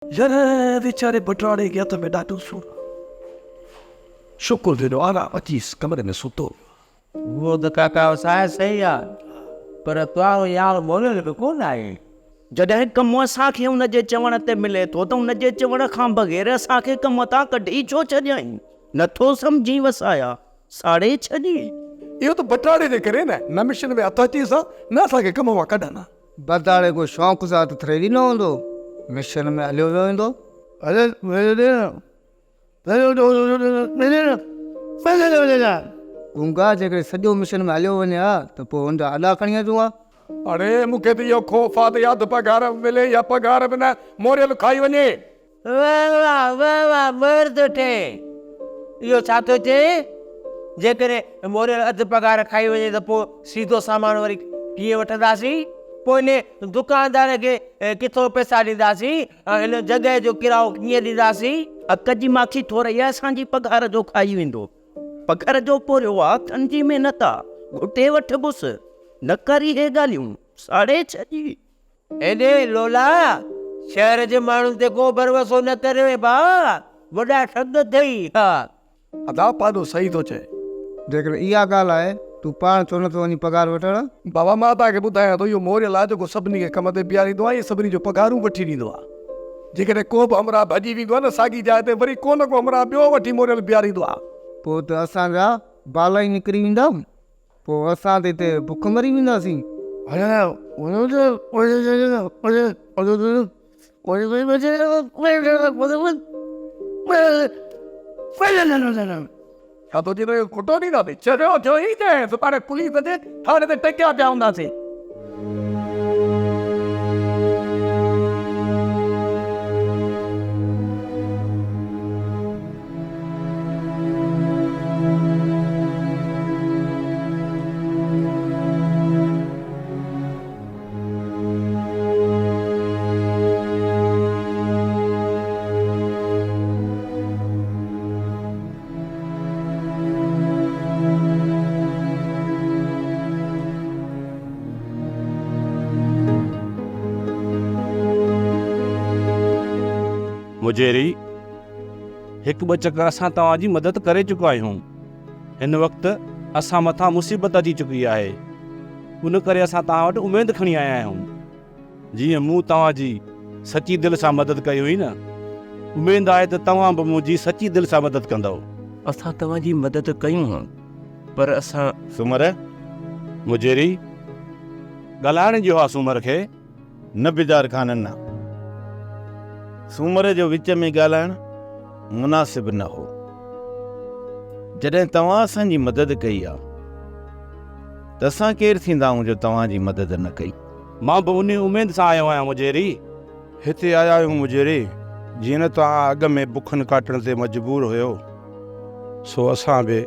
ير ويچاري بٽراڙي کي هٿ ۾ ڏاڍو سور آ. شڪر جو ايڏو آرام اچيس ڪمري ۾ ستو پيو آ. اهو ته ڪاڪا وسايا صحيح آ پر توهان يار مولل به ڪونه آهي. جڏهن ڪم اسان کي ان جي چوڻ تي ملي ٿو ته ان جي چوڻ کان بغير اسان کي ڪم تان ڪڍي ڇو ڇڏيائين؟ نه ٿو سمجهين وسايا، ساڙي ڇڏين. اهو ته بٽراڙي جي ڪري نه، نه مشن ۾ هٿ اچيس ها نه اسان کي ڪم مان ڪڍن ها. برداڙي ڪو شوق سان هٿ ٿري ڏنو هوندو، مشن ۾ هليو ويو هوندو. گونگا جيڪڏهن سڄو مشن ۾ هليو وڃي ها ته پوء هن جا اڏا کڻي اچون ها. اڙي مون کي ته اهو خوف آ ته يا ته پگهار به ملي يا پگهار به نه موريل کائي وڃي. واه واه واه واه مهر ٿو ٺهي. اهو ڇا ٿو چئي؟ جيڪڏهن موريل اڌ پگهار کائي وڃي ته پوء سيڌو سامان وري ڪيئن وٺنداسين؟ پوء انهي دڪاندار کي ڪٿو پئسا ڏينداسين ۽ هن جڳهه جو ڪرايو ڪيئن ڏينداسين؟ اڪ جي ماکي ٿورئي اسان جي پگهار جو کائي ويندو. پگهر جو پورهيو آ، هٿن جي محنت آ، گهٽي وٺبس. نه ڪر اهي ڳالهيون، ساڙي ڇڏي. ايڏي لولا، شهر جي ماڻهن تي ڪو ڀروسو نه ڪريو ڀاء، وڏا ٺڳ اٿئي ها. ادا پاڏو صحيح ٿو چئي. جيڪڏهن اها ڳالهه آهي، تون پاڻ ڇو نٿو وڃين پگهار وٺڻ؟ بابا مان توهان کي ٻڌايان ٿو، اهو موريل آهي جيڪو سڀني کي ڪم تي بيهاريندو آهي ۽ سڀني جو پگهارون وٺي ڏيندو آهي. جيڪڏهن ڪو به همراهه ڀڄي ويندو آهي نه ساڳي جاء تي وري ڪو نه ڪو همراهه ٻيو وٺي موريل بيهاريندو آهي. پوء ته اسان جا بال ئي نڪري ويندا. پوء اسان ته هتي بک مري وينداسين. ڇا ٿو چئين ته اهو کٽو ڏينداسين؟ چريو ٿيو ئي ته سڀاڻي پوليس جي ٿاڻي تي ٽڪيا پيا هونداسين. مجيري، هڪ ٻه چڪر اسان توهان جي مدد ڪري چڪا آهيون. هن وقت اسان مٿان مصيبت اچي چڪي آهي. ان ڪري اسان توهان وٽ اميد کڻي آيا آهيون. جيئن مون توهان جي سچي دل سان مدد ڪئي هئي نه، اميد آهي ته توهان به منهنجي سچي دل سان مدد ڪندؤ. اسان توهان جي مدد ڪيون ها، پر اسان. سومر، مجيري، ڳالهائڻ ڏيو ها سومر کي. نه بيدار خان نه. سومر جو وچ ۾ ڳالهائڻ مناسب نه هو. جڏهن توهان اسان جي مدد ڪئي آ ته اسان ڪير ٿيندا آهيون جو توهان جي مدد نه ڪئي. مان به انهي اميد سان آيو آهيان مجيري. هتي آيا آهيون مجيري، جيئن نه توهان اڳ ۾ بکن ڪاٽڻ تي مجبور هيو سو اسان به.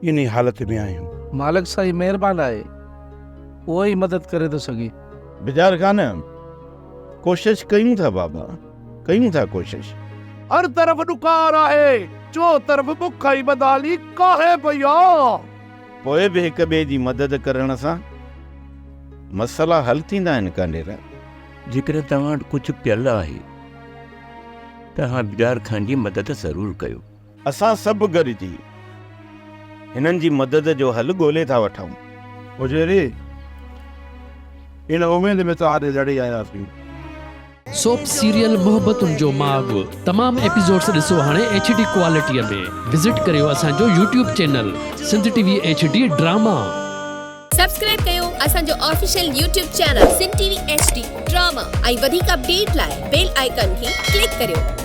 انهي حالت ۾ آهيون. مالڪ سائين مهربان آهي، اهو ئي مدد ڪري ٿو سگهي. بجار خان، ڪوشش ڪيون ٿا بابا، ڪيون ٿا ڪوشش. هر طرف ڏڪار آهي، چوطرف بک ۽ بدحالي ڪاهي پئي آ. پوء به هڪ ٻئي جي مدد ڪرڻ سان مسئلا حل ٿيندا آهن ڪانڊيرا. جيڪڏهن توهان وٽ ڪجهه پيل آهي ته اوهان بجار خان جي مدد ضرور ڪيو. اسان سڀ گڏجي هنن جي مدد جو حل ڳولي ٿا وٺون. هجيري، ان اميد ۾ توهان ڏي لڙي آياسين. سوپ سيريل محبتن جو ماڳ تمام ايپيسوڊس ڏسو هاڻي ايڇ ڊي ڪوالٽي ۾ وزٽ ڪريو اسان جو YouTube channel Sindh T V H D drama. Subscribe ڪيو اسان جو official YouTube channel Sindh T V H D drama ۽ وڌيڪ اپڊيٽ لاء بيل آئيڪان کي ڪلڪ ڪريو.